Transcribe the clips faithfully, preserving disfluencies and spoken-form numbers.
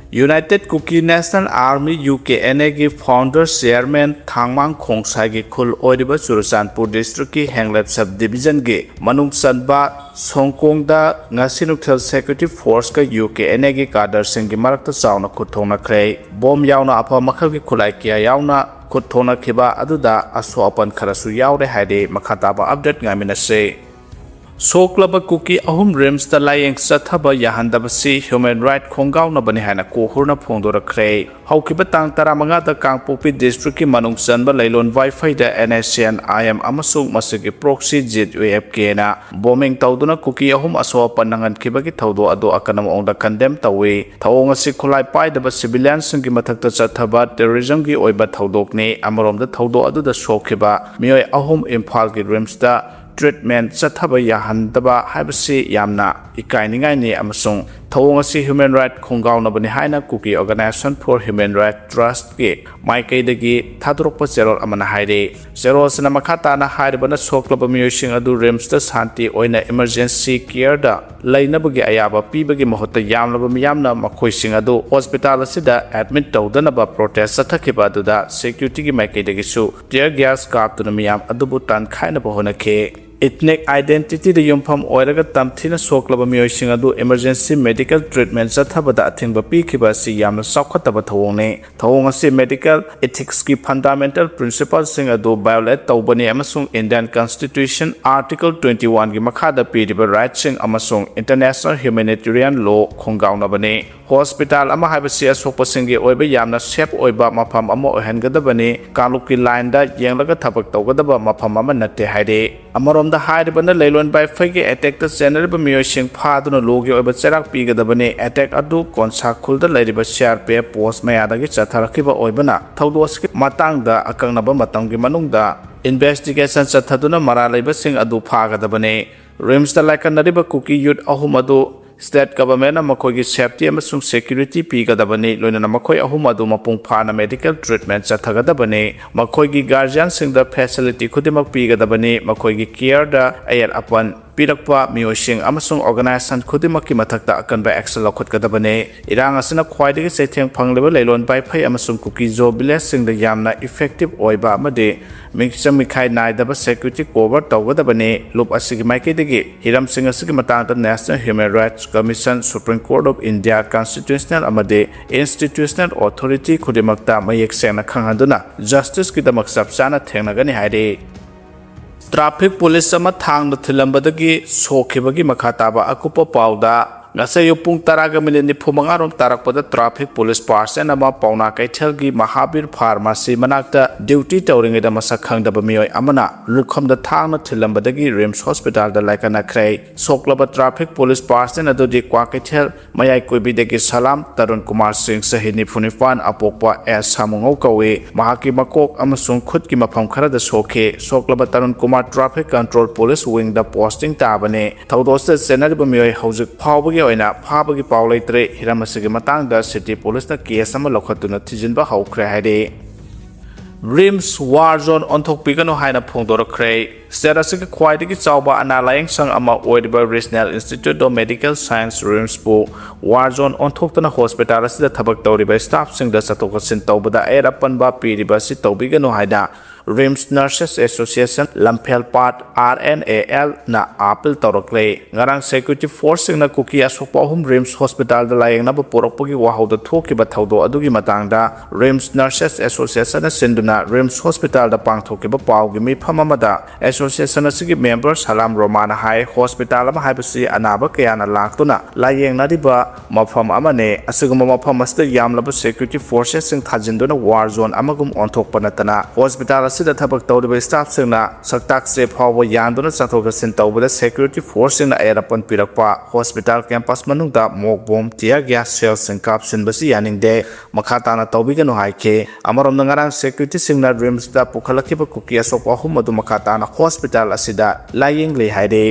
United Kuki National Army, U K N A ꯒꯤ founder chairman ꯊꯥꯡꯃꯥꯡ ꯈꯣꯡꯁꯥꯏꯒꯤ ꯈꯨꯜ ꯑꯣꯏꯔꯤꯕ Churachandpur district ꯀꯤ ꯍꯦꯡꯂꯦꯞ sub division ꯒꯤ ꯃꯅꯨꯡ ꯆꯟꯕ ꯁꯣꯡꯀꯣꯡꯗ ꯉꯁꯤ ꯅꯨꯡꯊꯤꯜ security force ꯀ U K N A ꯒꯤ cadre ꯁꯤꯡꯒꯤ ꯃꯔꯛꯇ ꯆꯥꯎꯅ ꯈꯨꯠ ꯊꯣꯛꯅꯈ꯭ꯔꯦ꯫ Bomb ꯌꯥꯎꯅ ꯑꯐꯕ ꯃꯈꯜꯒꯤ ꯈꯨꯠꯂꯥꯏ ꯀꯌꯥ ꯌꯥꯎꯅ ꯈꯨꯠ ꯊꯣꯛꯅꯈꯤꯕ ꯑꯗꯨꯗ ꯑꯁꯣꯛ ꯑꯄꯟ ꯈꯔꯁꯨ ꯌꯥꯎꯔꯦ ꯍꯥꯏꯔꯦ꯫ ꯃꯈꯥ ꯇꯥꯕ update ꯉꯥꯏꯃꯤꯟꯅꯁꯦ꯫ ꯁꯣꯛꯂꯕ ꯀꯨꯀꯤ ꯑꯍꯨꯝ ꯔꯤꯝꯁꯇ ꯂꯥꯌꯦꯡ ꯆꯠꯊꯕ ꯌꯥꯍꯟꯗꯕꯁꯤ human right ꯈꯣꯡꯒꯥꯎꯅꯕꯅꯤ ꯍꯥꯏꯅ ꯀꯣꯍꯨꯔꯅ ꯐꯣꯡꯗꯣꯔꯛꯈ꯭ꯔꯦ꯫ ꯍꯧꯈꯤꯕ ꯇꯥꯡ ꯇꯔꯥꯃꯉꯥꯗ ꯀꯥꯡꯄꯣꯛꯄꯤ district ꯀꯤ ꯃꯅꯨꯡ ꯆꯟꯕ ꯂꯩꯂꯣꯟ ꯋꯥꯏꯐꯩꯗ N S C N I M ꯑꯃꯁꯨꯡ ꯃꯁꯤꯒꯤ proxy Z U F K ꯅ bombing ꯇꯧꯗꯨꯅ ꯀꯨꯀꯤ ꯑꯍꯨꯝ ꯑꯁꯣꯛ ꯑꯄꯟ ꯅꯪꯍꯟꯈꯤꯕꯒꯤ ꯊꯧꯗꯣꯛ ꯑꯗꯨ ꯑꯀꯟꯕ ꯃꯑꯣꯡꯗ condemn ꯇꯧꯏ꯫ ꯊꯧꯑꯣꯡ ꯑꯁꯤ ꯈꯨꯠꯂꯥꯏ ꯄꯥꯏꯗꯕ civilian ꯁꯤꯡꯒꯤ ꯃꯊꯛꯇ ꯆꯠꯊꯕ terrorism ꯒꯤ ꯑꯣꯏꯕ ꯊꯧꯗꯣꯛꯅꯤ꯫ ꯑꯃꯔꯣꯝꯗ ꯊꯧꯗꯣꯛ ꯑꯗꯨꯗ ꯁꯣꯛꯈꯤꯕ ꯃꯤꯑꯣꯏ ꯑꯍꯨꯝ ꯏꯝꯐꯥꯜꯒꯤ ꯔꯤꯝꯁꯇ treatment ꯆꯠꯊꯕ ꯌꯥꯍꯟꯗꯕ ꯍꯥꯏꯕꯁꯤ ꯌꯥꯝꯅ ꯏꯀꯥꯏꯅꯤꯡꯉꯥꯏꯅꯤ ꯑꯃꯁꯨꯡ ꯊꯧꯑꯣꯡ ꯑꯁꯤ human right ꯈꯣꯡꯒꯥꯎꯅꯕꯅꯤ ꯍꯥꯏꯅ Kuki Organization for Human Rights Trust ꯀꯤ ꯃꯥꯏꯀꯩꯗꯒꯤ ꯊꯥꯗꯣꯔꯛꯄ ꯆꯦꯔꯣꯜ ꯑꯃꯅ ꯍꯥꯏꯔꯤ꯫ ꯆꯦꯔꯣꯜ ꯑꯁꯤꯅ ꯃꯈꯥ ꯇꯥꯅ ꯍꯥꯏꯔꯤꯕꯅ ꯁꯣꯛꯂꯕ ꯃꯤꯑꯣꯏꯁꯤꯡ ꯑꯗꯨ ꯔꯤꯝꯁꯇ ꯁꯥꯟꯇꯤ ꯑꯣꯏꯅ emergency care ꯗ ꯂꯩꯅꯕꯒꯤ ꯑꯌꯥꯕ ꯄꯤꯕꯒꯤ ꯃꯍꯨꯠꯇ ꯌꯥꯝꯂꯕ ꯃꯤꯌꯥꯝꯅ ꯃꯈꯣꯏꯁꯤꯡ ꯑꯗꯨ hospital ꯑꯁꯤꯗ admit ꯇꯧꯗꯅꯕ protest ꯆꯠꯊꯈꯤꯕ ꯑꯗꯨꯗ security ꯒꯤ ꯃꯥꯏꯀꯩꯗꯒꯤꯁꯨ tear gas ꯀꯥꯞꯇꯨꯅ ꯃꯤꯌꯥꯝ ꯑꯗꯨꯕꯨ ꯇꯥꯟꯈꯥꯏꯅꯕ ꯍꯣꯠꯅꯈꯤ꯫ Ethnic identity ꯗ ꯌꯨꯝꯐꯝ ꯑꯣꯏꯔꯒ ꯇꯝꯊꯤꯅ ꯁꯣꯛꯂꯕ ꯃꯤꯑꯣꯏꯁꯤꯡ ꯑꯗꯨ emergency medical treatment ꯆꯠꯊꯕꯗ ꯑꯊꯤꯡꯕ ꯄꯤꯈꯤꯕ ꯑꯁꯤ ꯌꯥꯝꯅ ꯆꯥꯎꯈꯠꯇꯕ ꯊꯧꯑꯣꯡꯅꯤ꯫ ꯊꯧꯑꯣꯡ ꯑꯁꯤ medical ethics ꯀꯤ fundamental principle ꯁꯤꯡ ꯑꯗꯨ violate ꯇꯧꯕꯅꯤ ꯑꯃꯁꯨꯡ Indian Constitution Article twenty one ꯒꯤ ꯃꯈꯥꯗ ꯄꯤꯔꯤꯕ right ꯁꯤꯡ ꯑꯃꯁꯨꯡ international humanitarian law ꯈꯣꯡꯒꯥꯎꯅꯕꯅꯤ꯫ Hospital ꯑꯃ ꯍꯥꯏꯕꯁꯤ ꯑꯁꯣꯛꯄꯁꯤꯡꯒꯤ ꯑꯣꯏꯕ ꯌꯥꯝꯅ safe ꯑꯣꯏꯕ ꯃꯐꯝ ꯑꯃ ꯑꯣꯏꯍꯟꯒꯗꯕꯅꯤ꯫ ꯀꯥꯡꯂꯨꯞꯀꯤ line ꯗ ꯌꯦꯡꯂꯒ ꯊꯕꯛ ꯇꯧꯒꯗꯕ ꯃꯐꯝ ꯑꯃ ꯅꯠꯇꯦ ꯍꯥꯏꯔꯤ꯫ ꯑꯃꯔꯣꯝꯗ ꯍꯥꯏꯔꯤꯕꯅ ꯂꯩꯂꯣꯟ ꯕꯥꯏꯐꯩꯒꯤ attack ꯇ ꯆꯦꯟꯅꯔꯤꯕ ꯃꯤꯑꯣꯏꯁꯤꯡ ꯐꯥꯗꯨꯅ law ꯒꯤ ꯑꯣꯏꯕ ꯆꯩꯔꯥꯛ ꯄꯤꯒꯗꯕꯅꯤ꯫ Attack ꯑꯗꯨ ꯀꯣꯟꯁꯥ ꯈꯨꯜꯗ ꯂꯩꯔꯤꯕ C R P F post ꯃꯌꯥꯗꯒꯤ ꯆꯠꯊꯔꯛꯈꯤꯕ ꯑꯣꯏꯕꯅ ꯊꯧꯗꯣꯛ ꯑꯁꯤꯒꯤ ꯃꯇꯥꯡꯗ ꯑꯀꯛꯅꯕ ꯃꯇꯝꯒꯤ ꯃꯅꯨꯡꯗ investigation ꯆꯠꯊꯗꯨꯅ ꯃꯔꯥꯜ ꯂꯩꯕꯁꯤꯡ ꯑꯗꯨ ꯐꯥꯒꯗꯕꯅꯤ꯫ ꯔꯤꯝꯁꯇ ꯂꯥꯏꯀꯠꯅꯔꯤꯕ ꯀꯨꯀꯤ youth ꯑꯍꯨꯝ ꯑꯗꯨ state government ꯅ ꯃꯈꯣꯏꯒꯤ safety ꯑꯃꯁꯨꯡ security ꯄꯤꯒꯗꯕꯅꯤ, ꯂꯣꯏꯅꯅ ꯃꯈꯣꯏ ꯑꯍꯨꯝ ꯑꯗꯨ ꯃꯄꯨꯡ ꯐꯥꯅ medical treatment ꯆꯠꯊꯒꯗꯕꯅꯤ꯫ ꯃꯈꯣꯏꯒꯤ guardian ꯁꯤꯡꯗ facility ꯈꯨꯗꯤꯡꯃꯛ ꯄꯤꯒꯗꯕꯅꯤ꯫ ꯃꯈꯣꯏꯒꯤ care ꯗ ꯑꯌꯦꯠ ꯑꯄꯟ ꯄꯤꯔꯛꯄ ꯃꯤꯑꯣꯏꯁꯤꯡ ꯑꯃꯁꯨꯡ organization ꯈꯨꯗꯤꯡꯃꯛꯀꯤ ꯃꯊꯛꯇ ꯑꯀꯟꯕ action ꯂꯧꯈꯠꯀꯗꯕꯅꯤ꯫ ꯏꯔꯥꯡ ꯑꯁꯤꯅ ꯈ꯭ꯋꯥꯏꯗꯒꯤ ꯆꯩꯊꯦꯡ ꯐꯪꯂꯤꯕ ꯂꯩꯂꯣꯟ ꯕꯥꯏꯐꯩ ꯑꯃꯁꯨꯡ ꯀꯨꯀꯤ-ꯖꯣ villageꯁꯤꯡꯗ ꯌꯥꯝꯅ effective ꯑꯣꯏꯕ ꯑꯃꯗꯤ ꯃꯤꯆꯪ ꯃꯤꯈꯥꯏ ꯅꯥꯏꯗꯕ security cover ꯇꯧꯒꯗꯕꯅꯤ꯫ ꯂꯨꯞ ꯑꯁꯤꯒꯤ ꯃꯥꯏꯀꯩꯗꯒꯤ ꯍꯤꯔꯝꯁꯤꯡ ꯑꯁꯤꯒꯤ ꯃꯇꯥꯡꯗ National Human Rights Commission, Supreme Court of India, constitutional ꯑꯃꯗꯤ institutional authority ꯈꯨꯗꯤꯡꯃꯛꯇ ꯃꯌꯦꯛ ꯁꯦꯡꯅ ꯈꯪꯍꯟꯗꯨꯅ justiceꯀꯤꯗꯃꯛ ꯆꯞ ꯆꯥꯅ ꯊꯦꯡꯅꯒꯅꯤ ꯍꯥꯏꯔꯤ꯫ Traffic police ꯑꯃ ꯊꯥꯡꯅ ꯊꯤꯜꯂꯝꯕꯗꯒꯤ ꯁꯣꯛꯈꯤꯕꯒꯤ ꯃꯈꯥ ꯇꯥꯕ ꯑꯀꯨꯞꯄ ꯄꯥꯎꯗ, ꯉꯁꯥꯏ ꯑꯌꯨꯛ ꯄꯨꯡ ꯇꯔꯥꯒ minute ꯅꯤꯐꯨ ꯃꯉꯥ ꯔꯣꯝ ꯇꯥꯔꯛꯄꯗ traffic police person ꯑꯃ ꯄꯥꯎꯅꯥ ꯀꯩꯊꯦꯜꯒꯤ ꯃꯍꯥꯕꯤꯔ pharmacy ꯃꯅꯥꯛꯇ duty ꯇꯧꯔꯤꯉꯩꯗ ꯃꯁꯛ ꯈꯪꯗꯕ ꯃꯤꯑꯣꯏ ꯑꯃꯅ ꯂꯨꯈꯝꯗ ꯊꯥꯡꯅ ꯊꯤꯜꯂꯝꯕꯗꯒꯤ RIMS hospitalꯗ ꯂꯥꯏꯀꯠꯅꯈ꯭ꯔꯦ꯫ ꯁꯣꯛꯂꯕ traffic police person ꯑꯗꯨꯗꯤ ꯀ꯭ꯋꯥꯀꯩꯊꯦꯜ ꯃꯌꯥꯏ ꯀꯣꯏꯕꯤꯗꯒꯤ ꯁꯂꯥꯝ ꯇꯔꯨꯟ ꯀꯨꯃꯥꯔ ꯁꯤꯡ, ꯆꯍꯤ ꯅꯤꯐꯨ ꯅꯤꯄꯥꯟ, ꯑꯄꯣꯛꯄ ꯑꯦꯁ ꯁꯥꯃꯨꯉꯧ ꯀꯧꯏ꯫ ꯃꯍꯥꯛꯀꯤ ꯃꯀꯣꯛ ꯑꯃꯁꯨꯡ ꯈꯨꯠꯀꯤ ꯃꯐꯝ ꯈꯔꯗ ꯁꯣꯛꯈꯤ꯫ ꯁꯣꯛꯂꯕ Tarun Kumar traffic control police wingꯗ posting ꯇꯥꯕꯅꯤ꯫ ꯊꯧꯗꯣꯛ ꯑꯁꯤꯗ ꯆꯦꯟꯅꯔꯤꯕ ꯃꯤꯑꯣꯏ ꯍꯧꯖꯤꯛ ꯐꯥꯎꯕꯒꯤ ꯑꯣꯏꯅ ꯐꯥꯕꯒꯤ ꯄꯥꯎ ꯂꯩꯇ꯭ꯔꯤ꯫ ꯍꯤꯔꯝ ꯑꯁꯤꯒꯤ ꯃꯇꯥꯡꯗ city policeꯅ case ꯑꯃ ꯂꯧꯈꯠꯇꯨꯅ ꯊꯤꯖꯤꯟꯕ ꯍꯧꯈ꯭ꯔꯦ ꯍꯥꯏꯔꯤ꯫ RIMS war zone ꯑꯣꯟꯊꯣꯛꯄꯤꯒꯅꯨ ꯍꯥꯏꯅ ꯐꯣꯡꯗꯣꯔꯛꯈ꯭ꯔꯦ꯫ State ꯑꯁꯤꯒꯤ ꯈ꯭ꯋꯥꯏꯗꯒꯤ ꯆꯥꯎꯕ ꯑꯅꯥ ꯂꯥꯌꯦꯡ ꯁꯪ ꯑꯃ ꯑꯣꯏꯔꯤꯕ Regional Institute of Medical Science, RIMSꯄꯨ war zone ꯑꯣꯟꯊꯣꯛꯇꯨꯅ hospital ꯑꯁꯤꯗ ꯊꯕꯛ ꯇꯧꯔꯤꯕ staffꯁꯤꯡꯗ ꯆꯠꯊꯣꯛ ꯆꯠꯁꯤꯟ ꯇꯧꯕꯗ ꯑꯌꯦꯠ ꯑꯄꯟꯕ ꯄꯤꯔꯤꯕ ꯑꯁꯤ ꯇꯧꯕꯤꯒꯅꯨ ꯍꯥꯏꯅ RIMS Nurses Association ꯂꯝꯐꯦꯜꯄꯥꯠ, RNALꯅ appeal ꯇꯧꯔꯛꯂꯦ꯫ ꯉꯔꯥꯡ security forceꯁꯤꯡꯅ ꯀꯨꯀꯤ ꯑꯁꯣꯛꯄ ꯑꯍꯨꯝ RIMS hospitalꯗ ꯂꯥꯌꯦꯡꯅꯕ ꯄꯨꯔꯛꯄꯒꯤ ꯋꯥꯍꯧꯗ ꯊꯣꯛꯈꯤꯕ ꯊꯧꯗꯣꯛ ꯑꯗꯨꯒꯤ ꯃꯇꯥꯡꯗ RIMS Nurses Associationꯅ ꯁꯤꯟꯗꯨꯅ RIMS hospitalꯗ ꯄꯥꯡꯊꯣꯛꯈꯤꯕ ꯄꯥꯎꯒꯤ ꯃꯤꯐꯝ ꯑꯃꯗ association ꯑꯁꯤꯒꯤ member ꯁꯂꯥꯝ ꯔꯣꯃꯥꯅ ꯍꯥꯏ, hospital ꯑꯃ ꯍꯥꯏꯕꯁꯤ ꯑꯅꯥꯕ ꯀꯌꯥꯅ ꯂꯥꯛꯇꯨꯅ ꯂꯥꯌꯦꯡꯅꯔꯤꯕ ꯃꯐꯝ ꯑꯃꯅꯤ꯫ ꯑꯁꯤꯒꯨꯝꯕ ꯃꯐꯝ ꯑꯁꯤꯗ ꯌꯥꯝꯂꯕ security forcesꯁꯤꯡ ꯊꯥꯖꯤꯟꯗꯨꯅ war zone ꯑꯃꯒꯨꯝ ꯑꯣꯟꯊꯣꯛꯄ ꯅꯠꯇꯅ hospital ꯑꯁꯤꯗ ꯊꯕꯛ ꯇꯧꯔꯤꯕ staffꯁꯤꯡꯅ ꯁꯛꯇꯥꯛ ꯆꯦ ꯐꯥꯎꯕ ꯌꯥꯟꯗꯨꯅ ꯆꯠꯊꯣꯛ ꯆꯠꯁꯤꯟ ꯇꯧꯕꯗ security forceꯁꯤꯡꯅ ꯑꯌꯦꯠ ꯑꯄꯟ ꯄꯤꯔꯛꯄ, hospital campus ꯃꯅꯨꯡꯗ mock bomb, tear gas shellꯁꯤꯡ ꯀꯥꯞꯁꯤꯟꯕꯁꯤ ꯌꯥꯅꯤꯡꯗꯦ꯫ ꯃꯈꯥ ꯇꯥꯅ ꯇꯧꯕꯤꯒꯅꯨ ꯍꯥꯏꯈꯤ꯫ ꯑꯃꯔꯣꯝꯗ ꯉꯔꯥꯡ securityꯁꯤꯡꯅ RIMSꯇ ꯄꯨꯈꯠꯂꯛꯈꯤꯕ ꯀꯨꯀꯤ ꯑꯁꯣꯛꯄ ꯑꯍꯨꯝ ꯑꯗꯨ ꯃꯈꯥ ꯇꯥꯅ hospital ꯑꯁꯤꯗ ꯂꯥꯌꯦꯡꯂꯤ ꯍꯥꯏꯔꯤ꯫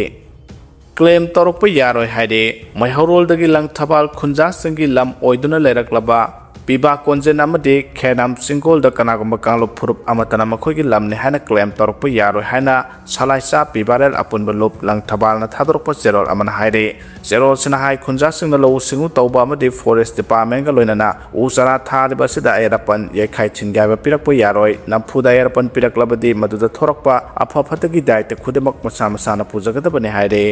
Claim ꯇꯧꯔꯛꯄ ꯌꯥꯔꯣꯏ ꯍꯥꯏꯔꯤ꯫ ꯃꯩꯍꯧꯔꯣꯜꯗꯒꯤ ꯂꯪꯊꯕꯥꯜ ꯈꯨꯟꯖꯥꯁꯤꯡꯒꯤ ꯂꯝ ꯑꯣꯏꯗꯨꯅ ꯂꯩꯔꯛꯂꯕ ꯄꯤꯕꯥ ꯀꯣꯟꯖꯦꯟ ꯑꯃꯗꯤ ꯈꯦꯅꯥꯝ ꯆꯤꯡꯒꯣꯜꯗ ꯀꯅꯥꯒꯨꯝꯕ ꯀꯥꯡꯂꯨꯞ ꯐꯨꯔꯨꯞ ꯑꯃꯠꯇꯅ ꯃꯈꯣꯏꯒꯤ ꯂꯝꯅꯤ ꯍꯥꯏꯅ claim ꯇꯧꯔꯛꯄ ꯌꯥꯔꯣꯏ ꯍꯥꯏꯅ ꯁꯂꯥꯏꯆꯥ ꯄꯤꯕꯥꯔꯦꯜ ꯑꯄꯨꯟꯕ ꯂꯨꯞ ꯂꯪꯊꯕꯥꯜꯅ ꯊꯥꯗꯣꯔꯛꯄ ꯆꯦꯔꯣꯜ ꯑꯃꯅ ꯍꯥꯏꯔꯤ꯫ ꯆꯦꯔꯣꯜꯁꯤꯅ ꯍꯥꯏ, ꯈꯨꯟꯖꯥꯁꯤꯡꯅ ꯂꯧꯎ ꯁꯤꯡꯎ ꯇꯧꯕ ꯑꯃꯗꯤ forest departmentꯒ ꯂꯣꯏꯅꯅ ꯎ ꯆꯥꯔꯥ ꯊꯥꯔꯤꯕ ꯑꯁꯤꯗ ꯑꯌꯦꯠ ꯑꯄꯟ ꯌꯩꯈꯥꯏ ꯊꯤꯟꯒꯥꯏꯕ ꯄꯤꯔꯛꯄ ꯌꯥꯔꯣꯏ꯫ ꯅꯝꯐꯨꯗ ꯑꯌꯦꯠ ꯑꯄꯟ ꯄꯤꯔꯛꯂꯕꯗꯤ ꯃꯗꯨꯗ ꯊꯣꯔꯛꯄ ꯑꯐ ꯐꯠꯇꯒꯤ ꯗꯥꯏꯇ ꯈꯨꯗꯤꯡꯃꯛ ꯃꯁꯥ ꯃꯁꯥꯅ ꯄꯨꯖꯒꯗꯕꯅꯤ ꯍꯥꯏꯔꯤ꯫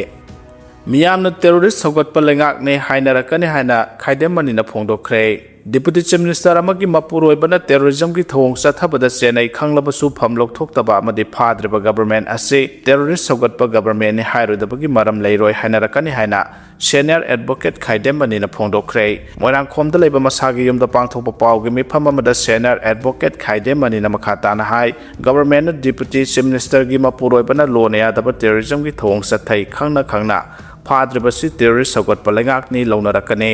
ꯃꯤꯌꯥꯝꯅ terrorist ꯁꯧꯒꯠꯄ ꯂꯩꯉꯥꯛꯅꯤ ꯍꯥꯏꯅꯔꯛꯀꯅꯤ ꯍꯥꯏꯅ ꯈꯥꯏꯗꯦꯝ ꯃꯅꯤꯅ ꯐꯣꯡꯗꯣꯛꯈ꯭ꯔꯦ꯫ Deputy Chief Minister ꯑꯃꯒꯤ ꯃꯄꯨꯔꯣꯏꯕꯅ terrorismꯒꯤ ꯊꯧꯑꯣꯡ ꯆꯠꯊꯕꯗ ꯆꯦꯟꯅꯩ ꯈꯪꯂꯕꯁꯨ ꯐꯝ ꯂꯧꯊꯣꯛꯇꯕ ꯑꯃꯗꯤ ꯐꯥꯗ꯭ꯔꯤꯕ government ꯑꯁꯤ terrorist ꯁꯧꯒꯠꯄ governmentꯅꯤ ꯍꯥꯏꯔꯣꯏꯗꯕꯒꯤ ꯃꯔꯝ ꯂꯩꯔꯣꯏ ꯍꯥꯏꯅꯔꯛꯀꯅꯤ ꯍꯥꯏꯅ senior advocate ꯈꯥꯏꯗꯦꯝ ꯃꯅꯤꯅ ꯐꯣꯡꯗꯣꯛꯈ꯭ꯔꯦ꯫ ꯃꯣꯏꯔꯥꯡꯈꯣꯝꯗ ꯂꯩꯕ ꯃꯁꯥꯒꯤ ꯌꯨꯝꯗ ꯄꯥꯡꯊꯣꯛꯄ ꯄꯥꯎꯒꯤ ꯃꯤꯐꯝ ꯑꯃꯗ senior advocate ꯈꯥꯏꯗꯦꯝ ꯃꯅꯤꯅ ꯃꯈꯥ ꯇꯥꯅ ꯍꯥꯏ, governmentꯅ Deputy Chief Ministerꯒꯤ ꯃꯄꯨꯔꯣꯏꯕꯅ ꯂꯣꯟꯅ ꯌꯥꯗꯕ terrorismꯒꯤ ꯊꯧꯑꯣꯡ ꯆꯠꯊꯩ ꯈꯪꯅ ꯈꯪꯅ ꯐꯥꯗ꯭ꯔꯤꯕꯁꯤ terrorist ꯁꯧꯒꯠꯄ ꯂꯩꯉꯥꯛꯅꯤ ꯂꯧꯅꯔꯛꯀꯅꯤ꯫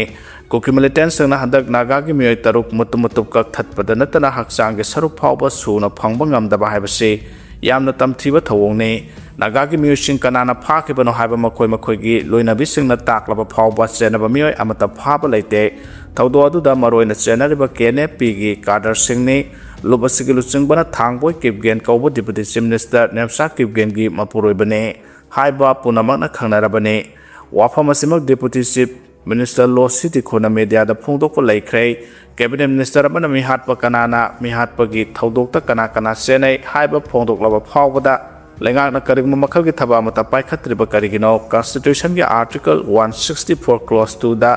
ꯀꯨꯀꯤ militantꯁꯤꯡꯅ ꯍꯟꯗꯛ ꯅꯥꯒꯥꯒꯤ ꯃꯤꯑꯣꯏ ꯇꯔꯨꯛ ꯃꯇꯨꯝ ꯃꯇꯨꯝ ꯀꯛꯊꯠꯄꯗ ꯅꯠꯇꯅ ꯍꯛꯆꯥꯡꯒꯤ ꯁꯔꯨꯛ ꯐꯥꯎꯕ ꯁꯨꯅ ꯐꯪꯕ ꯉꯝꯗꯕ ꯍꯥꯏꯕꯁꯤ ꯌꯥꯝꯅ ꯇꯝꯊꯤꯕ ꯊꯧꯑꯣꯡꯅꯤ꯫ ꯅꯥꯒꯥꯒꯤ ꯃꯤꯑꯣꯏꯁꯤꯡ ꯀꯅꯥꯅ ꯐꯥꯈꯤꯕꯅꯣ ꯍꯥꯏꯕ ꯃꯈꯣꯏ ꯃꯈꯣꯏꯒꯤ ꯂꯣꯏꯅꯕꯤꯁꯤꯡꯅ ꯇꯥꯛꯂꯕ ꯐꯥꯎꯕ ꯆꯦꯟꯅꯕ ꯃꯤꯑꯣꯏ ꯑꯃꯠꯇ ꯐꯥꯕ ꯂꯩꯇꯦ꯫ ꯊꯧꯗꯣꯛ ꯑꯗꯨꯗ ꯃꯔꯨꯑꯣꯏꯅ ꯆꯦꯟꯅꯔꯤꯕ KNFPꯒꯤ cadreꯁꯤꯡꯅꯤ꯫ ꯂꯨꯞ ꯑꯁꯤꯒꯤ ꯂꯨꯆꯤꯡꯕꯅ ꯊꯥꯡꯕꯣꯏ ꯀꯤꯞꯒꯦꯟ ꯀꯧꯕ Deputy Chief Minister ꯅꯦꯝꯆꯥ ꯀꯤꯞꯒꯦꯟꯒꯤ ꯃꯄꯨꯔꯣꯏꯕꯅꯤ ꯍꯥꯏꯕ ꯄꯨꯝꯅꯃꯛꯅ ꯈꯪꯅꯔꯕꯅꯤ꯫ ꯋꯥꯐꯝ ꯑꯁꯤꯃꯛ Deputy Chief Minister ꯂꯣ ꯁꯤꯇꯤꯈꯣꯅ mediaꯗ ꯐꯣꯡꯗꯣꯛꯄ ꯂꯩꯈ꯭ꯔꯦ꯫ Cabinet Minister ꯑꯃꯅ ꯃꯤꯍꯥꯠꯄ ꯀꯅꯥꯅ, ꯃꯤꯍꯥꯠꯄꯒꯤ ꯊꯧꯗꯣꯛꯇ ꯀꯅꯥ ꯀꯅꯥ ꯆꯦꯟꯅꯩ ꯍꯥꯏꯕ ꯐꯣꯡꯗꯣꯛꯂꯕ ꯐꯥꯎꯕꯗ ꯂꯩꯉꯥꯛꯅ ꯀꯔꯤꯒꯨꯝꯕ ꯃꯈꯜꯒꯤ ꯊꯕꯛ ꯑꯃꯠꯇ ꯄꯥꯏꯈꯠꯇ꯭ꯔꯤꯕ ꯀꯔꯤꯒꯤꯅꯣ? Constitutionꯒꯤ Article one sixty four Clause twoꯗ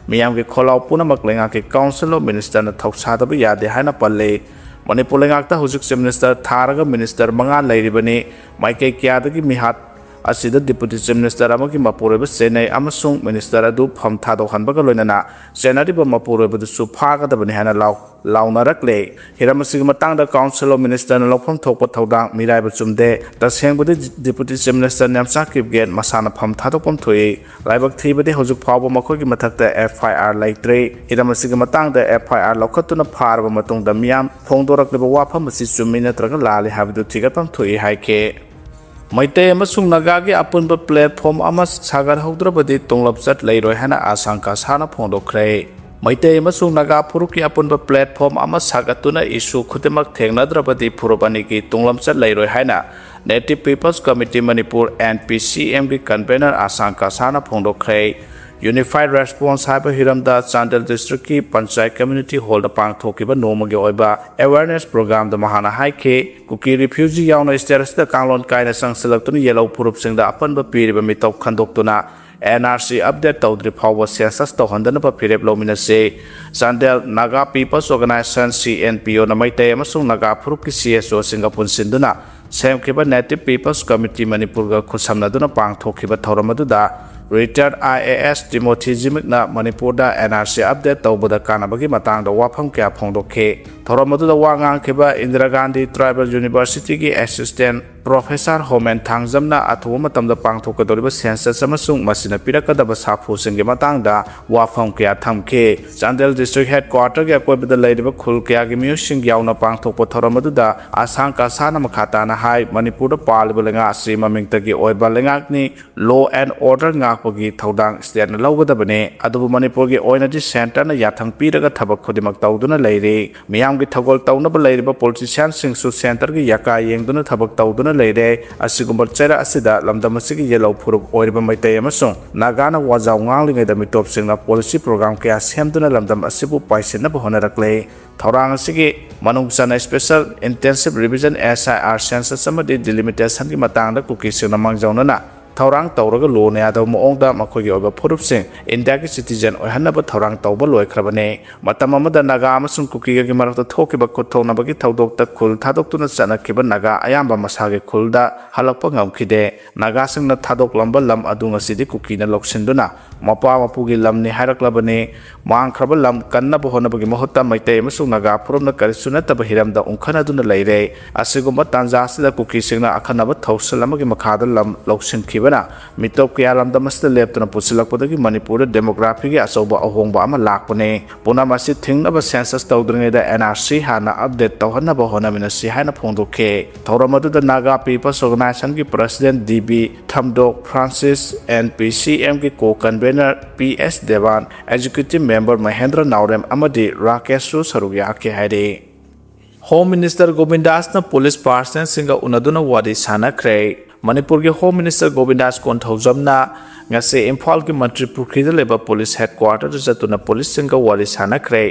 ꯃꯤꯌꯥꯝꯒꯤ ꯈꯣꯜꯂꯥꯎ ꯄꯨꯝꯅꯃꯛ ꯂꯩꯉꯥꯛꯀꯤ Council of Ministerꯅ ꯊꯧꯁꯥꯗꯕ ꯌꯥꯗꯦ ꯍꯥꯏꯅ ꯄꯜꯂꯤ꯫ ꯃꯅꯤꯄꯨꯔ ꯂꯩꯉꯥꯛꯇ ꯍꯧꯖꯤꯛ Chief Minister ꯊꯥꯔꯒ minister ꯃꯉꯥ ꯂꯩꯔꯤꯕꯅꯤ꯫ ꯃꯥꯏꯀꯩ ꯀꯌꯥꯗꯒꯤ ꯃꯤꯍꯥꯠ ꯑꯁꯤꯗ Deputy Chief Minister ꯑꯃꯒꯤ ꯃꯄꯨꯔꯣꯏꯕ ꯆꯦꯟꯅꯩ ꯑꯃꯁꯨꯡ minister ꯑꯗꯨ ꯐꯝ ꯊꯥꯗꯣꯛꯍꯟꯕꯒ ꯂꯣꯏꯅꯅ ꯆꯦꯟꯅꯔꯤꯕ ꯃꯄꯨꯔꯣꯏꯕꯗꯨꯁꯨ ꯐꯥꯒꯗꯕꯅꯤ ꯍꯥꯏꯅ ꯂꯥꯎ-, ꯂꯥꯎꯅꯔꯛꯂꯦ꯫ ꯍꯤꯔꯝ ꯑꯁꯤꯒꯤ ꯃꯇꯥꯡꯗ Council of Ministerꯅ ꯂꯧꯐꯝ ꯊꯣꯛꯄ ꯊꯧꯗꯥꯡ ꯃꯤꯔꯥꯏꯕ ꯆꯨꯝꯗꯦ꯫ ꯇꯁꯦꯡꯕꯗꯤ Deputy Chief Minister Nemcha Kipgen ꯃꯁꯥꯅ ꯐꯝ ꯊꯥꯗꯣꯛꯐꯝ ꯊꯣꯛꯏ꯫ ꯂꯥꯏꯕꯛ ꯊꯤꯕꯗꯤ ꯍꯧꯖꯤꯛ ꯐꯥꯎꯕ ꯃꯈꯣꯏꯒꯤ ꯃꯊꯛꯇ FIR ꯂꯩꯇ꯭ꯔꯤ꯫ ꯍꯤꯔꯝ ꯑꯁꯤꯒꯤ ꯃꯇꯥꯡꯗ FIR ꯂꯧꯈꯠꯇꯨꯅ ꯐꯥꯔꯕ ꯃꯇꯨꯡꯗ ꯃꯤꯌꯥꯝ ꯐꯣꯡꯗꯣꯔꯛꯂꯤꯕ ꯋꯥꯐꯝ ꯑꯁꯤ ꯆꯨꯝꯃꯤ ꯅꯠꯇ꯭ꯔꯒ ꯂꯥꯜꯂꯤ ꯍꯥꯏꯕꯗꯨ ꯊꯤꯒꯠꯐꯝ ꯊꯣꯛꯏ ꯍꯥꯏꯈꯤ꯫ ꯃꯩꯇꯩ ꯑꯃꯁꯨꯡ ꯅꯥꯒꯥꯒꯤ ꯑꯄꯨꯟꯕ platform ꯑꯃ ꯁꯥꯒꯠꯍꯧꯗ꯭ꯔꯕꯗꯤ ꯇꯨꯡꯂꯞ ꯆꯠ ꯂꯩꯔꯣꯏ ꯍꯥꯏꯅ ꯑꯁꯪꯀꯥ ꯁꯥꯅ ꯐꯣꯡꯗꯣꯛꯈ꯭ꯔꯦ꯫ ꯃꯩꯇꯩ ꯑꯃꯁꯨꯡ ꯅꯥꯒꯥ ꯐꯨꯔꯨꯞꯀꯤ ꯑꯄꯨꯟꯕ platform ꯑꯃ ꯁꯥꯒꯠꯇꯨꯅ issue ꯈꯨꯗꯤꯡꯃꯛ ꯊꯦꯡꯅꯗ꯭ꯔꯕꯗꯤ ꯐꯨꯔꯨꯞ ꯑꯅꯤꯒꯤ ꯇꯨꯡꯂꯝꯆꯠ ꯂꯩꯔꯣꯏ ꯍꯥꯏꯅ Native People's Committee Manipur, N P C M, ꯒꯤ convener ꯑꯁꯥꯡ ꯀꯁꯥꯅ ꯐꯣꯡꯗꯣꯛꯈ꯭ꯔꯦ꯫ Unified Response ꯍꯥꯏꯕ ꯍꯤꯔꯝꯗ ꯆꯥꯟꯗꯦꯜ district ꯀꯤ Panchayat Community Hall ꯗ ꯄꯥꯡꯊꯣꯛꯈꯤꯕ ꯅꯣꯡꯃꯒꯤ ꯑꯣꯏꯕ awareness program ꯗ ꯃꯍꯥꯛꯅ ꯍꯥꯏꯈꯤ, ꯀꯨꯀꯤ refugee ꯌꯥꯎꯅ state ꯑꯁꯤꯗ ꯀꯥꯡꯂꯣꯟ ꯀꯥꯏꯅ ꯆꯪꯁꯤꯜꯂꯛꯇꯨꯅ ꯌꯦꯜꯍꯧ ꯐꯨꯔꯨꯞꯁꯤꯡꯗ ꯑꯄꯟꯕ ꯄꯤꯔꯤꯕ ꯃꯤꯇꯧ ꯈꯟꯗꯣꯛꯇꯨꯅ N R C update ꯇꯧꯗ꯭ꯔꯤ ꯐꯥꯎꯕ census ꯇꯧꯍꯟꯗꯅꯕ ꯐꯤꯔꯦꯞ ꯂꯧꯃꯤꯟꯅꯁꯤ꯫ Chandel Naga People's Organisation, C N P O ꯅ ꯃꯩꯇꯩ ꯑꯃꯁꯨꯡ ꯅꯥꯒꯥ ꯐꯨꯔꯨꯞꯀꯤ C S O ꯁꯤꯡꯒ ꯄꯨꯟꯁꯤꯟꯗꯨꯅ ꯁꯦꯝꯈꯤꯕ Native People's Committee ꯃꯅꯤꯄꯨꯔꯒ ꯈꯨꯠꯁꯝꯅꯗꯨꯅ ꯄꯥꯡꯊꯣꯛꯈꯤꯕ ꯊꯧꯔꯝ ꯑꯗꯨꯗ retired I A S Timothy ꯖꯤꯃꯤꯛꯅ ꯃꯅꯤꯄꯨꯔꯗ N R C update ꯇꯧꯕꯗ ꯀꯥꯟꯅꯕꯒꯤ ꯃꯇꯥꯡꯗ ꯋꯥꯐꯝ ꯀꯌꯥ ꯐꯣꯡꯗꯣꯛꯈꯤ꯫ ꯊꯧꯔꯝ ꯑꯗꯨꯗ ꯋꯥ ꯉꯥꯡꯈꯤꯕ ꯏꯟꯗꯤꯔꯥ ꯒꯥꯟꯙꯤ Tribal University ꯒꯤ assistant professor ꯍꯣꯃꯦꯟ ꯊꯥꯡꯖꯝꯅ ꯑꯊꯨꯕ ꯃꯇꯝꯗ ꯄꯥꯡꯊꯣꯛꯀꯗꯧꯔꯤꯕ census ꯑꯃꯁꯨꯡ ꯃꯁꯤꯅ ꯄꯤꯔꯛꯀꯗꯕ ꯁꯥꯐꯨꯁꯤꯡꯒꯤ ꯃꯇꯥꯡꯗ ꯋꯥꯐꯝ ꯀꯌꯥ ꯊꯝꯈꯤ꯫ ꯆꯥꯟꯗꯦꯜ district headquarter ꯒꯤ ꯑꯀꯣꯏꯕꯗ ꯂꯩꯔꯤꯕ ꯈꯨꯜ ꯀꯌꯥꯒꯤ ꯃꯤꯑꯣꯏꯁꯤꯡ ꯌꯥꯎꯅ ꯄꯥꯡꯊꯣꯛꯄ ꯊꯧꯔꯝ ꯑꯗꯨꯗ ꯑꯁꯥꯡ ꯀꯁꯥꯅ ꯃꯈꯥ ꯇꯥꯅ ꯍꯥꯏ, ꯃꯅꯤꯄꯨꯔꯗ ꯄꯥꯜꯂꯤꯕ ꯂꯩꯉꯥꯛ ꯑꯁꯤ ꯃꯃꯤꯡꯇꯒꯤ ꯑꯣꯏꯕ ꯂꯩꯉꯥꯛꯅꯤ, law and order ꯉꯥꯛꯄꯒꯤ ꯊꯧꯗꯥꯡ state ꯅ ꯂꯧꯒꯗꯕꯅꯤ, ꯑꯗꯨꯕꯨ ꯃꯅꯤꯄꯨꯔꯒꯤ ꯑꯣꯏꯅꯗꯤ centre ꯅ ꯌꯥꯊꯪ ꯄꯤꯔꯒ ꯊꯕꯛ ꯈꯨꯗꯤꯡꯃꯛ ꯇꯧꯗꯨꯅ ꯂꯩꯔꯤ꯫ ꯃꯤꯌꯥꯝꯒꯤ ꯊꯧꯒꯜ ꯇꯧꯅꯕ ꯂꯩꯔꯤꯕ politician ꯁꯤꯡꯁꯨ centre ꯒꯤ ꯌꯥꯀꯥ ꯌꯦꯡꯗꯨꯅ ꯊꯕꯛ ꯇꯧꯗꯨꯅ ꯂꯩꯔꯦ꯫ ꯑꯁꯤꯒꯨꯝꯕ ꯆꯩꯔꯛ ꯑꯁꯤꯗ ꯂꯝꯗꯝ ꯑꯁꯤꯒꯤ ꯌꯦꯜꯍꯧ ꯐꯨꯔꯨꯞ ꯑꯣꯏꯔꯤꯕ ꯃꯩꯇꯩ ꯑꯃꯁꯨꯡ ꯅꯥꯒꯥꯅ ꯋꯥꯖꯥꯎ ꯉꯥꯡꯂꯤꯉꯩꯗ ꯃꯤꯇꯣꯞꯁꯤꯡꯅ policy program ꯀꯌꯥ ꯁꯦꯝꯗꯨꯅ ꯂꯝꯗꯝ ꯑꯁꯤꯕꯨ ꯄꯥꯏꯁꯤꯟꯅꯕ ꯍꯣꯠꯅꯔꯛꯂꯦ꯫ ꯊꯧꯔꯥꯡ ꯑꯁꯤꯒꯤ ꯃꯅꯨꯡ ꯆꯟꯅ special intensive revision, S I R, census ꯑꯃꯗꯤ delimitation ꯒꯤ ꯃꯇꯥꯡꯗ ꯀꯨꯀꯤꯁꯤꯡꯅ ꯃꯥꯡꯖꯧꯅꯅ ꯊꯧꯔꯥꯡ ꯇꯧꯔꯒ ꯂꯣꯅ ꯌꯥꯗꯕ ꯃꯑꯣꯡꯗ ꯃꯈꯣꯏꯒꯤ ꯑꯣꯏꯕ ꯐꯨꯔꯨꯞꯁꯤꯡ ꯏꯟꯗꯤꯌꯥꯒꯤ citizen ꯑꯣꯏꯍꯟꯅꯕ ꯊꯧꯔꯥꯡ ꯇꯧꯕ ꯂꯣꯏꯈ꯭ꯔꯕꯅꯤ꯫ ꯃꯇꯝ ꯑꯃꯗ ꯅꯥꯒꯥ ꯑꯃꯁꯨꯡ ꯀꯨꯀꯤꯒꯒꯤ ꯃꯔꯛꯇ ꯊꯣꯛꯈꯤꯕ ꯈꯨꯠ ꯊꯣꯛꯅꯕꯒꯤ ꯊꯧꯗꯣꯛꯇ ꯈꯨꯜ ꯊꯥꯗꯣꯛꯇꯨꯅ ꯆꯠꯅꯈꯤꯕ ꯅꯥꯒꯥ ꯑꯌꯥꯝꯕ ꯃꯁꯥꯒꯤ ꯈꯨꯜꯗ ꯍꯜꯂꯛꯄ ꯉꯝꯈꯤꯗꯦ꯫ ꯅꯥꯒꯥꯁꯤꯡꯅ ꯊꯥꯗꯣꯛꯂꯝꯕ ꯂꯝ ꯑꯗꯨ ꯉꯁꯤꯗꯤ ꯀꯨꯀꯤꯅ ꯂꯧꯁꯤꯟꯗꯨꯅ ꯃꯄꯥ ꯃꯄꯨꯒꯤ ꯂꯝꯅꯤ ꯍꯥꯏꯔꯛꯂꯕꯅꯤ꯫ ꯃꯥꯡꯈ꯭ꯔꯕ ꯂꯝ ꯀꯟꯅꯕ ꯍꯣꯠꯅꯕꯒꯤ ꯃꯍꯨꯠꯇ ꯃꯩꯇꯩ ꯑꯃꯁꯨꯡ ꯅꯥꯒꯥ ꯐꯨꯔꯨꯞꯅ ꯀꯔꯤꯁꯨ ꯅꯠꯇꯕ ꯍꯤꯔꯝꯗ ꯎꯪꯈꯠꯅꯗꯨꯅ ꯂꯩꯔꯦ꯫ ꯑꯁꯤꯒꯨꯝꯕ ꯇꯥꯟꯖꯥ ꯑꯁꯤꯗ ꯀꯨꯀꯤꯁꯤꯡꯅ ꯑꯈꯟꯅꯕ ꯊꯧꯁꯤꯜ ꯑꯃꯒꯤ ꯃꯈꯥꯗ ꯂꯝ ꯂꯧꯁꯤꯟꯈꯤꯕ ꯑꯣꯏꯅ ꯃꯤꯇꯣꯞ ꯀꯌꯥ ꯂꯝꯗꯝ ꯑꯁꯤꯗ ꯂꯦꯞꯇꯅ ꯄꯨꯁꯤꯜꯂꯛꯄꯗꯒꯤ ꯃꯅꯤꯄꯨꯔꯗ demographyꯒꯤ ꯑꯆꯧꯕ ꯑꯍꯣꯡꯕ ꯑꯃ ꯂꯥꯛꯄꯅꯤ꯫ ꯄꯨꯝꯅꯃꯛ ꯑꯁꯤ ꯊꯤꯡꯅꯕ census ꯇꯧꯗ꯭ꯔꯤꯉꯩꯗ NRC ꯍꯥꯟꯅ update ꯇꯧꯍꯟꯅꯕ ꯍꯣꯠꯅꯃꯤꯟꯅꯁꯤ ꯍꯥꯏꯅ ꯐꯣꯡꯗꯣꯛꯈꯤ꯫ ꯊꯧꯔꯝ ꯑꯗꯨꯗ Naga People's Organizationꯒꯤ President D B Thamdok, Francis, NPCMꯒꯤ co-convener P S Devan, Executive Member Mahendra Naorem ꯑꯃꯗꯤ ꯔꯥꯀꯦꯁꯁꯨ ꯁꯔꯨꯛ ꯌꯥꯈꯤ ꯍꯥꯏꯔꯤ꯫ Home Minister ꯒꯣꯕꯤꯟꯗꯥꯁꯅ police personnelꯁꯤꯡꯒ ꯎꯅꯗꯨꯅ ꯋꯥꯔꯤ ꯁꯥꯟꯅꯈ꯭ꯔꯦ꯫ ꯃꯅꯤꯄꯨꯔꯒꯤ Home Minister ꯒꯣꯕꯤꯟꯗꯥꯁ ꯀꯣꯟꯊꯧꯖꯝꯅ ꯉꯁꯤ ꯏꯝꯐꯥꯜꯒꯤ ꯃꯟꯇ꯭ꯔꯤ ꯄꯨꯈ꯭ꯔꯤꯗ ꯂꯩꯕ police headquarterꯗ ꯆꯠꯇꯨꯅ policeꯁꯤꯡꯒ ꯋꯥꯔꯤ ꯁꯥꯟꯅꯈ꯭ꯔꯦ꯫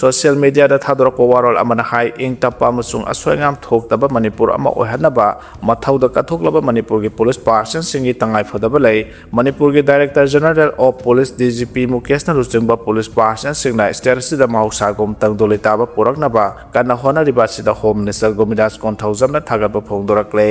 Social mediaꯗ ꯊꯥꯗꯣꯔꯛꯄ ꯋꯥꯔꯣꯜ ꯑꯃꯅ ꯍꯥꯏ, ꯏꯪ ꯇꯞꯄ ꯑꯃꯁꯨꯡ ꯑꯁꯣꯏ ꯑꯉꯥꯝ ꯊꯣꯛꯇꯕ ꯃꯅꯤꯄꯨꯔ ꯑꯃ ꯑꯣꯏꯍꯟꯅꯕ ꯃꯊꯧꯗ ꯀꯠꯊꯣꯛꯂꯕ ꯃꯅꯤꯄꯨꯔꯒꯤ police personnelꯁꯤꯡꯒꯤ ꯇꯉꯥꯏꯐꯗꯕ ꯂꯩ꯫ ꯃꯅꯤꯄꯨꯔꯒꯤ Director General of Police DGP ꯃꯨꯀꯦꯁꯅ ꯂꯨꯆꯤꯡꯕ police personnelꯁꯤꯡꯅ state ꯑꯁꯤꯗ ꯃꯍꯧꯁꯥꯒꯨꯝ ꯇꯪꯗꯨ ꯂꯩꯇꯥꯕ ꯄꯨꯔꯛꯅꯕ ꯀꯟꯅ ꯍꯣꯠꯅꯔꯤꯕ ꯑꯁꯤꯗ Home Minister ꯒꯣꯕꯤꯟꯗꯥꯁ ꯀꯣꯟꯊꯧꯖꯝꯅ ꯊꯥꯒꯠꯄ ꯐꯣꯡꯗꯣꯔꯛꯂꯦ꯫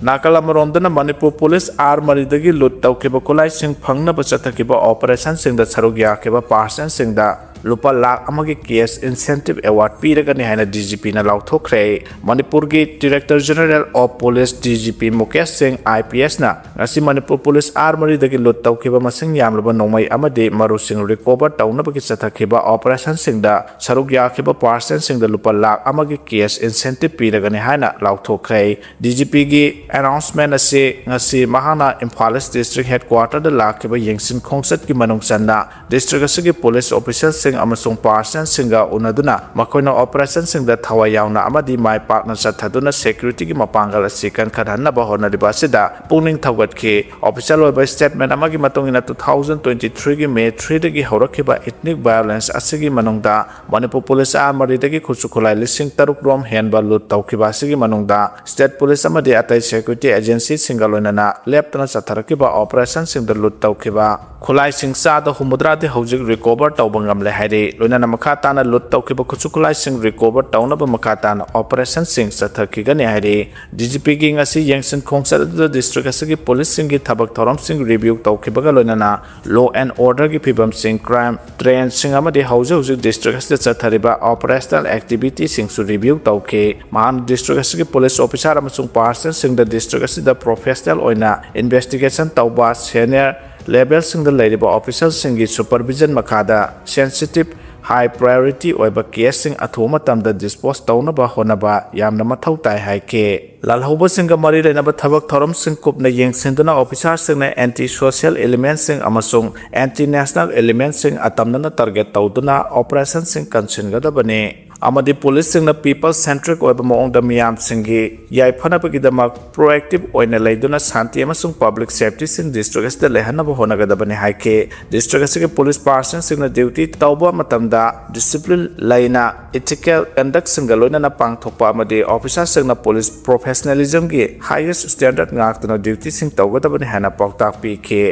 ꯅꯥꯀꯜ ꯑꯃꯔꯣꯝꯗꯅ ꯃꯅꯤꯄꯨꯔ police R ꯃꯔꯤꯗꯒꯤ loot ꯇꯧꯈꯤꯕ ꯈꯨꯠꯂꯥꯏꯁꯤꯡ ꯐꯪꯅꯕ ꯆꯠꯊꯈꯤꯕ operationꯁꯤꯡꯗ ꯁꯔꯨꯛ ꯌꯥꯈꯤꯕ personnelꯁꯤꯡꯗ ꯂꯨꯄꯥ ꯂꯥꯈ ꯑꯃꯒꯤ cash incentive award ꯄꯤꯔꯒꯅꯤ ꯍꯥꯏꯅ DGPꯅ ꯂꯥꯎꯊꯣꯛꯈ꯭ꯔꯦ꯫ ꯃꯅꯤꯄꯨꯔꯒꯤ Director General of Police DGP Mukesh ꯁꯤꯡ IPSꯅ ꯉꯁꯤ ꯃꯅꯤꯄꯨꯔ police R ꯃꯔꯤꯗꯒꯤ loot ꯇꯧꯈꯤꯕ ꯃꯁꯤꯡ ꯌꯥꯝꯂꯕ ꯅꯣꯡꯃꯩ ꯑꯃꯗꯤ ꯃꯔꯨꯁꯤꯡ recover ꯇꯧꯅꯕꯒꯤ ꯆꯠꯊꯈꯤꯕ operationꯁꯤꯡꯗ ꯁꯔꯨꯛ ꯌꯥꯈꯤꯕ personnelꯁꯤꯡꯗ ꯂꯨꯄꯥ ꯂꯥꯈ ꯑꯃꯒꯤ cash incentive ꯄꯤꯔꯒꯅꯤ ꯍꯥꯏꯅ ꯂꯥꯎꯊꯣꯛꯈ꯭ꯔꯦ꯫ DGPꯒꯤ announcement ꯑꯁꯤ ꯉꯁꯤ ꯃꯍꯥꯛꯅ ꯏꯝꯐꯥꯜ East District headquarterꯗ ꯂꯥꯛꯈꯤꯕ ꯌꯦꯡꯁꯤꯟ ꯈꯣꯡꯆꯠꯀꯤ ꯃꯅꯨꯡ ꯆꯟꯅ district ꯑꯁꯤꯒꯤ police officialꯁꯤꯡ ꯑꯃꯁꯨꯡ personnelꯁꯤꯡꯒ ꯎꯅꯗꯨꯅ ꯃꯈꯣꯏꯅ operationꯁꯤꯡꯗ ꯊꯋꯥꯏ ꯌꯥꯎꯅ ꯑꯃꯗꯤ ꯃꯥꯏ ꯄꯥꯛꯅ ꯆꯠꯊꯗꯨꯅ securityꯒꯤ ꯃꯄꯥꯡꯒꯜ ꯑꯁꯤ ꯀꯟꯈꯠꯍꯟꯅꯕ ꯍꯣꯠꯅꯔꯤꯕ ꯑꯁꯤꯗ ꯄꯨꯛꯅꯤꯡ ꯊꯧꯒꯠꯈꯤ꯫ Official ꯑꯣꯏꯕ statement ꯑꯃꯒꯤ ꯃꯇꯨꯡ ꯏꯟꯅ, two thousand twenty threeꯒꯤ May threeꯗꯒꯤ ꯍꯧꯔꯛꯈꯤꯕ ethnic violence ꯑꯁꯤꯒꯤ ꯃꯅꯨꯡꯗ ꯃꯅꯤꯄꯨꯔ police R ꯃꯔꯤꯗꯒꯤ ꯈꯨꯠꯁꯨ ꯈꯨꯠꯂꯥꯏ ꯂꯤꯁꯤꯡ ꯇꯔꯨꯛ ꯔꯣꯝ ꯍꯦꯟꯕ loot ꯇꯧꯈꯤꯕ ꯑꯁꯤꯒꯤ ꯃꯅꯨꯡꯗ state police ꯑꯃꯗꯤ ꯑꯇꯩ security agencyꯁꯤꯡꯒ ꯂꯣꯏꯅꯅ ꯂꯦꯞꯇꯅ ꯆꯠꯊꯔꯛꯈꯤꯕ operationꯁꯤꯡꯗ loot ꯇꯧꯈꯤꯕ ꯈꯨꯠꯂꯥꯏꯁꯤꯡ ꯆꯥꯗ ꯍꯨꯝꯐꯨꯇꯔꯥꯗꯤ ꯍꯧꯖꯤꯛ recover ꯇꯧꯕ ꯉꯝꯂꯦ꯫ ꯍꯥꯏꯔꯤ꯫ ꯂꯣꯏꯅꯅ ꯃꯈꯥ ꯇꯥꯅ ꯂꯨꯠ ꯇꯧꯈꯤꯕ ꯈꯨꯠꯁꯨ ꯈꯨꯠꯂꯥꯏꯁꯤꯡ ꯔꯤꯀꯣꯚꯔ ꯇꯧꯅꯕ ꯃꯈꯥ ꯇꯥꯅ ꯑꯣꯄꯔꯦꯁꯟꯁꯤꯡ ꯆꯠꯊꯈꯤꯒꯅꯤ ꯍꯥꯏꯔꯤ꯫ ꯗꯤ ꯖꯤ ꯄꯤꯒꯤ ꯉꯁꯤ ꯌꯦꯡꯁꯤꯟ ꯈꯣꯡꯆꯠ ꯑꯗꯨꯗ ꯗꯤꯁꯇ꯭ꯔꯤꯛ ꯑꯁꯤꯒꯤ ꯄꯨꯂꯤꯁꯁꯤꯡꯒꯤ ꯊꯕꯛ ꯊꯧꯔꯝꯁꯤꯡ ꯔꯤꯚꯤꯌꯨ ꯇꯧꯈꯤꯕꯒ ꯂꯣꯏꯅꯅ ꯂꯣ ꯑꯦꯟ ꯑꯣꯔꯗꯔꯒꯤ ꯐꯤꯕꯝꯁꯤꯡ, ꯀ꯭ꯔꯥꯏꯝ ꯇ꯭ꯔꯦꯟꯁꯤꯡ ꯑꯃꯗꯤ ꯍꯧꯖꯤꯛ ꯍꯧꯖꯤꯛ ꯗꯤꯁꯇ꯭ꯔꯤꯛ ꯑꯁꯤꯗ ꯆꯠꯊꯔꯤꯕ ꯑꯣꯄꯔꯦꯁꯅꯦꯜ ꯑꯦꯛꯇꯤꯚꯤꯇꯤꯁꯤꯡꯁꯨ ꯔꯤꯚꯤꯌꯨ ꯇꯧꯈꯤ꯫ ꯃꯍꯥꯛꯅ ꯗꯤꯁꯇ꯭ꯔꯤꯛ ꯑꯁꯤꯒꯤ ꯄꯨꯂꯤꯁ ꯑꯣꯐꯤꯁꯥꯔ ꯑꯃꯁꯨꯡ ꯄꯥꯔꯁꯟꯁꯤꯡꯗ ꯗꯤꯁꯇ꯭ꯔꯤꯛ ꯑꯁꯤꯗ ꯄ꯭ꯔꯣꯐꯦꯁꯅꯦꯜ ꯑꯣꯏꯅ ꯏꯟꯚꯦꯁꯇꯤꯒꯦꯁꯟ ꯇꯧꯕ ꯁꯦꯅꯤꯌꯔ ꯂꯦꯚꯦꯜꯁꯤꯡꯗ ꯂꯩꯔꯤꯕ ꯑꯣꯐꯤꯁꯔꯁꯤꯡꯒꯤ ꯁꯨꯄꯔꯚꯤꯖꯟ ꯃꯈꯥꯗ ꯁꯦꯟꯁꯤꯇꯤꯚ, ꯍꯥꯏ ꯄ꯭ꯔꯥꯏꯌꯣꯔꯤꯇꯤ ꯑꯣꯏꯕ ꯀꯦꯁꯁꯤꯡ ꯑꯊꯨꯕ ꯃꯇꯝꯗ ꯗꯤꯁꯄꯣꯖ ꯇꯧꯅꯕ ꯍꯣꯠꯅꯕ ꯌꯥꯝꯅ ꯃꯊꯧ ꯇꯥꯏ ꯍꯥꯏꯈꯤ꯫ ꯂꯥꯜꯍꯧꯕꯁꯤꯡꯒ ꯃꯔꯤ ꯂꯩꯅꯕ ꯊꯕꯛ ꯊꯧꯔꯝꯁꯤꯡ ꯀꯨꯞꯅ ꯌꯦꯡꯁꯤꯟꯗꯨꯅ ꯑꯣꯐꯤꯁꯥꯔꯁꯤꯡꯅ ꯑꯦꯟꯇꯤ ꯁꯣꯁꯤꯌꯦꯜ ꯏꯂꯤꯃꯦꯟꯁꯤꯡ ꯑꯃꯁꯨꯡ ꯑꯦꯟꯇꯤ ꯅꯦꯁꯅꯦꯜ ꯏꯂꯤꯃꯦꯟꯁꯤꯡ ꯑꯇꯝꯅꯅ ꯇꯥꯔꯒꯦꯠ ꯇꯧꯗꯨꯅ ꯑꯣꯄꯔꯦꯁꯟꯁꯤꯡ ꯀꯟꯁꯤꯟꯒꯗꯕꯅꯤ ꯑꯃꯗꯤ ꯄꯨꯂꯤꯁꯁꯤꯡꯅ ꯄꯤꯄꯜ ꯁꯦꯟꯇ꯭ꯔꯤꯛ ꯑꯣꯏꯕ ꯃꯑꯣꯡꯗ ꯃꯤꯌꯥꯝꯁꯤꯡꯒꯤ ꯌꯥꯏꯐꯅꯕꯒꯤꯗꯃꯛ ꯄ꯭ꯔꯣꯑꯦꯛꯇꯤꯚ ꯑꯣꯏꯅ ꯂꯩꯗꯨꯅ ꯁꯥꯟꯇꯤ ꯑꯃꯁꯨꯡ ꯄꯕ꯭ꯂꯤꯛ ꯁꯦꯐꯇꯤꯁꯤꯡ ꯗꯤꯁꯇ꯭ꯔꯤꯛ ꯑꯁꯤꯗ ꯂꯩꯍꯟꯅꯕ ꯍꯣꯠꯅꯒꯗꯕꯅꯤ ꯍꯥꯏꯈꯤ꯫ ꯗꯤꯁꯇ꯭ꯔꯤꯛ ꯑꯁꯤꯒꯤ ꯄꯨꯂꯤꯁ ꯄꯥꯔꯁꯟꯁꯤꯡꯅ ꯗ꯭ꯌꯨꯇꯤ ꯇꯧꯕ ꯃꯇꯝꯗ ꯗꯤꯁꯤꯄ꯭ꯂꯤꯟ ꯂꯩꯅ ꯏꯊꯤꯀꯦꯜ ꯀꯟꯗꯛꯁꯤꯡꯒ ꯂꯣꯏꯅꯅ ꯄꯥꯡꯊꯣꯛꯄ ꯑꯃꯗꯤ ꯑꯣꯐꯤꯁꯥꯔꯁꯤꯡꯅ ꯄꯨꯂꯤꯁ ꯄ꯭ꯔꯣꯐꯦꯁꯅꯦꯂꯤꯖꯝꯒꯤ ꯍꯥꯏꯌꯦꯁ ꯁ꯭ꯇꯦꯟꯗꯔꯗ ꯉꯥꯛꯇꯨꯅ ꯗ꯭ꯌꯨꯇꯤꯁꯤꯡ ꯇꯧꯒꯗꯕꯅꯤ ꯍꯥꯏꯅ ꯄꯥꯎꯇꯥꯛ ꯄꯤꯈꯤ꯫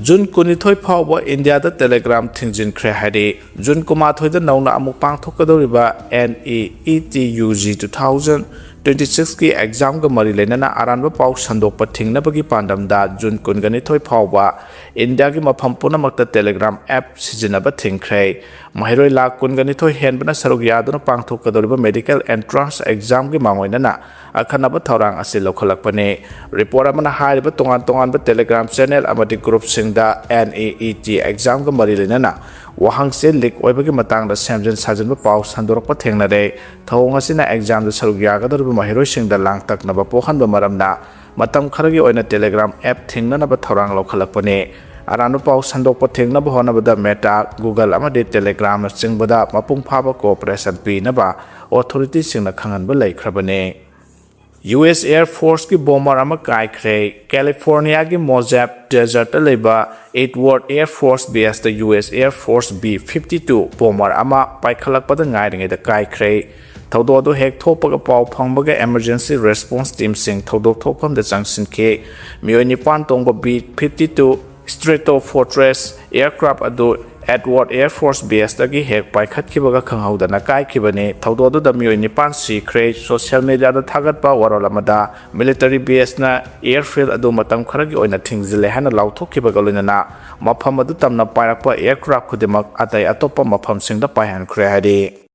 ꯖꯨꯟ ꯀꯨꯟꯅꯤꯊꯣꯏ ꯐꯥꯎꯕ ꯏꯟꯗꯤꯌꯥꯗ ꯇꯦꯂꯦꯒ꯭ꯔꯥꯝ ꯊꯤꯡꯖꯤꯟꯈ꯭ꯔꯦ ꯍꯥꯏꯔꯤ꯫ ꯖꯨꯟ ꯀꯨꯟꯃꯥꯊꯣꯏꯗ ꯅꯧꯅ ꯑꯃꯨꯛ ꯄꯥꯡꯊꯣꯛꯀꯗꯧꯔꯤꯕ N E E T U G two thousand twenty ꯁꯤꯛꯁꯀꯤ ꯑꯦꯛꯖꯥꯝꯒ ꯃꯔꯤ ꯂꯩꯅꯅ ꯑꯔꯥꯟꯕ ꯄꯥꯎ ꯁꯟꯗꯣꯛꯄ ꯊꯤꯡꯅꯕꯒꯤ ꯄꯥꯟꯗꯝꯗ ꯖꯨꯟ ꯀꯨꯟꯒ ꯅꯤꯊꯣꯏ ꯐꯥꯎꯕ ꯏꯟꯗꯤꯌꯥꯒꯤ ꯃꯐꯝ ꯄꯨꯝꯅꯃꯛꯇ ꯇꯦꯂꯦꯒ꯭ꯔꯥꯝ ꯑꯦꯞ ꯁꯤꯖꯤꯟꯅꯕ ꯊꯤꯡꯈ꯭ꯔꯦ꯫ ꯃꯍꯩꯔꯣꯏ ꯂꯥꯈ ꯀꯨꯟꯒ ꯅꯤꯊꯣꯏ ꯍꯦꯟꯕꯅ ꯁꯔꯨꯛ ꯌꯥꯗꯨꯅ ꯄꯥꯡꯊꯣꯛꯀꯗꯧꯔꯤꯕ ꯃꯦꯗꯤꯀꯦꯜ ꯑꯦꯟꯇ꯭ꯔꯥꯟꯁ ꯑꯦꯛꯖꯥꯝꯒꯤ ꯃꯥꯡꯑꯣꯏꯅꯅ ꯑꯈꯟꯅꯕ ꯊꯧꯔꯥꯡ ꯑꯁꯤ ꯂꯧꯈꯠꯂꯛꯄꯅꯤ꯫ ꯔꯤꯄꯣꯔꯠ ꯑꯃꯅ ꯍꯥꯏꯔꯤꯕ ꯇꯣꯉꯥꯟ ꯇꯣꯉꯥꯟꯕ ꯇꯦꯂꯦꯒ꯭ꯔꯥꯝ ꯆꯦꯅꯦꯜ ꯑꯃꯗꯤ ꯒ꯭ꯔꯨꯞꯁꯤꯡꯗ ꯑꯦꯟ ꯏ ꯏ ꯇꯤ ꯑꯦꯛꯖꯥꯝꯒ ꯃꯔꯤ ꯂꯩꯅꯅ ꯋꯥꯍꯪꯆꯦ ꯂꯤꯛ ꯑꯣꯏꯕꯒꯤ ꯃꯇꯥꯡꯗ ꯁꯦꯝꯖꯤꯟ ꯁꯥꯖꯤꯟꯕ ꯄꯥꯎ ꯁꯟꯗꯣꯔꯛꯄ ꯊꯦꯡꯅꯔꯦ꯫ ꯊꯧꯑꯣꯡ ꯑꯁꯤꯅ ꯑꯦꯛꯖꯥꯝꯗ ꯁꯔꯨꯛ ꯌꯥꯒꯗꯧꯔꯤꯕ ꯃꯍꯩꯔꯣꯏꯁꯤꯡꯗ ꯂꯥꯡꯇꯛꯅꯕ ꯄꯣꯛꯍꯟꯕ ꯃꯔꯝꯅ ꯃꯇꯝ ꯈꯔꯒꯤ ꯑꯣꯏꯅ ꯇꯦꯂꯦꯒ꯭ꯔꯥꯝ ꯑꯦꯞ ꯊꯤꯡꯅꯅꯕ ꯊꯧꯔꯥꯡ ꯂꯧꯈꯠꯂꯛꯄꯅꯤ꯫ ꯑꯔꯥꯟꯕ ꯄꯥꯎ ꯁꯟꯗꯣꯛꯄ ꯊꯤꯡꯅꯕ ꯍꯣꯠꯅꯕꯗ ꯃꯦꯇꯥ, ꯒꯨꯒꯜ ꯑꯃꯗꯤ ꯇꯦꯂꯦꯒ꯭ꯔꯥꯝꯅꯆꯤꯡꯕꯗ ꯃꯄꯨꯡ ꯐꯥꯕ ꯀꯣꯑꯣꯄꯔꯦꯁꯟ ꯄꯤꯅꯕ ꯑꯣꯊꯣꯔꯤꯇꯤꯁꯤꯡꯅ ꯈꯪꯍꯟꯕ ꯂꯩꯈ꯭ꯔꯕꯅꯤ꯫ ꯌꯨ ꯑꯦꯁ ꯑꯦꯌꯔ ꯐꯣꯔꯁꯀꯤ ꯕꯣꯝꯕꯔ ꯑꯃ ꯀꯥꯏꯈ꯭ꯔꯦ꯫ ꯀꯦꯂꯤꯐꯣꯔꯅꯤꯌꯥꯒꯤ ꯃꯣꯖꯦꯞ ꯗꯦꯖꯔꯠꯇ ꯂꯩꯕ Edwards air force base U S air force B fifty two bomber ꯑꯃ ꯄꯥꯏꯈꯠꯂꯛꯄꯗ ꯉꯥꯏꯔꯤꯉꯩꯗ ꯀꯥꯏꯈ꯭ꯔꯦ꯫ ꯊꯧꯗꯣꯛ ꯑꯗꯨ ꯍꯦꯛ ꯊꯣꯛꯄꯒ ꯄꯥꯎ ꯐꯪꯕꯒ ꯏꯃꯔꯖꯦꯟꯁꯤ ꯔꯦꯁꯄꯣꯟꯁ ꯇꯤꯝꯁꯤꯡ ꯊꯧꯗꯣꯛ ꯊꯣꯛꯐꯝꯗ ꯆꯪꯁꯤꯟꯈꯤ꯫ ꯃꯤꯑꯣꯏ ꯅꯤꯄꯥꯟ ꯇꯣꯡꯕ B fifty two Stratofortress aircraft ꯑꯗꯨ Edward Air Force Baseꯇꯒꯤ ꯍꯦꯛ ꯄꯥꯏꯈꯠꯈꯤꯕꯒ ꯈꯪꯍꯧꯗꯅ ꯀꯥꯏꯈꯤꯕꯅꯤ꯫ ꯊꯧꯗꯣꯛ ꯑꯗꯨꯗ ꯃꯤꯑꯣꯏ ꯅꯤꯄꯥꯟ ꯁꯤꯈ꯭ꯔꯦ꯫ Social mediaꯗ ꯊꯥꯒꯠꯄ ꯋꯥꯔꯣꯜ ꯑꯃꯗ, military baseꯅ airfield ꯑꯗꯨ ꯃꯇꯝ ꯈꯔꯒꯤ ꯑꯣꯏꯅ ꯊꯤꯡꯖꯤꯜꯂꯦ ꯍꯥꯏꯅ ꯂꯥꯎꯊꯣꯛꯈꯤꯕꯒ ꯂꯣꯏꯅꯅ ꯃꯐꯝ ꯑꯗꯨ ꯇꯝꯅ ꯄꯥꯏꯔꯛꯄ aircraft ꯈꯨꯗꯤꯡꯃꯛ ꯑꯇꯩ ꯑꯇꯣꯞꯄ ꯃꯐꯝꯁꯤꯡꯗ ꯄꯥꯏꯍꯟꯈ꯭ꯔꯦ ꯍꯥꯏꯔꯤ꯫